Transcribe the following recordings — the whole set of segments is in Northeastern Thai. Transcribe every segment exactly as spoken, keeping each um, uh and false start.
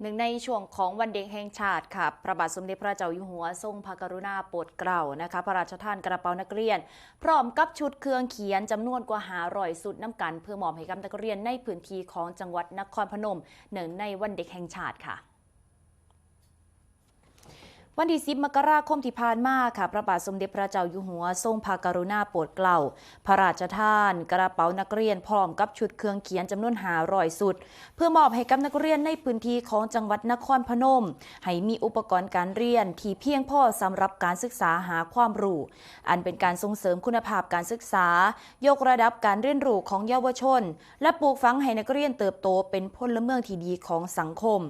เนื่องในช่วงของวันเด็กแห่งชาติค่ะ พระบาทสมเด็จพระเจ้าอยู่หัวทรงพระกรุณาโปรดเกล้านะคะ พระราชทานกระเป๋านักเรียน พร้อมกับชุดเครื่องเขียนจำนวนกว่า ห้าร้อย ชุดนำกัน เพื่อมอบให้กับนักเรียนในพื้นที่ของจังหวัดนครพนม เนื่องในวันเด็กแห่งชาติค่ะ วันที่ สิบ มกราคมที่ผ่านมาค่ะ พระบาทสมเด็จพระเจ้าอยู่หัวทรงพระกรุณาโปรดเกล้า พระราชทานกระเป๋านักเรียนพร้อมกับชุดเครื่องเขียนจำนวน ห้าร้อย ชุด เพื่อมอบให้กับนักเรียนในพื้นที่ของจังหวัดนครพนม ให้มีอุปกรณ์การเรียนที่เพียงพอสำหรับการศึกษาหาความรู้ อันเป็นการส่งเสริมคุณภาพการศึกษา ยกระดับการเรียนรู้ของเยาวชน และปลูกฝังให้นักเรียนเติบโตเป็นพลเมืองที่ดีของสังคม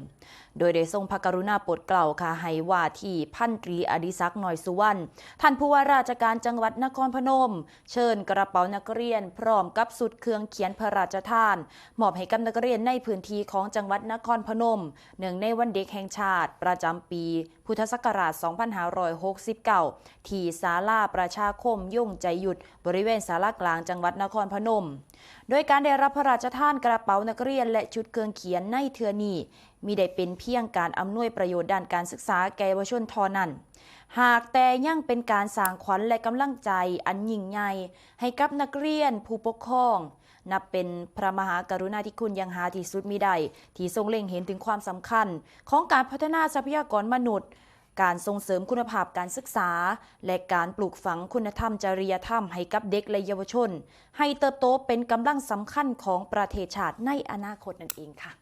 โดยได้ทรงพระกรุณาโปรดเกล้าค่ะ ให้ว่าที่พันตรีอดิศักดิ์ น้อยสุวรรณ ท่านผู้ว่าราชการจังหวัดนครพนม เชิญกระเป๋านักเรียนพร้อมกับชุดเครื่องเขียนพระราชทาน มอบให้กับนักเรียนในพื้นที่ของจังหวัดนครพนม เนื่องในวันเด็กแห่งชาติประจำปีพุทธศักราช สองพันห้าร้อยหกสิบเก้า ที่ศาลาประชาคมยงใจยุทธ บริเวณศาลากลางจังหวัดนครพนม โดยการได้รับพระราชทานกระเป๋านักเรียนและชุดเครื่องเขียนในเทื่อนี้ มิได้เป็นเพียงการอำนวยประโยชน์ด้านการศึกษาแก่เยาวชนเท่านั้น หากแต่ยังเป็นการสร้างขวัญและกำลังใจอันยิ่งใหญ่ให้กับนักเรียนผู้ปกครอง นับเป็นพระมหากรุณาธิคุณอย่างหาที่สุดมิได้ ที่ทรงเล็งเห็นถึงความสำคัญของการพัฒนาทรัพยากรมนุษย์ การส่งเสริมคุณภาพการศึกษา และการปลูกฝังคุณธรรมจริยธรรมให้กับเด็กและเยาวชน ให้เติบโตเป็นกำลังสำคัญของประเทศชาติในอนาคตนั่นเองค่ะ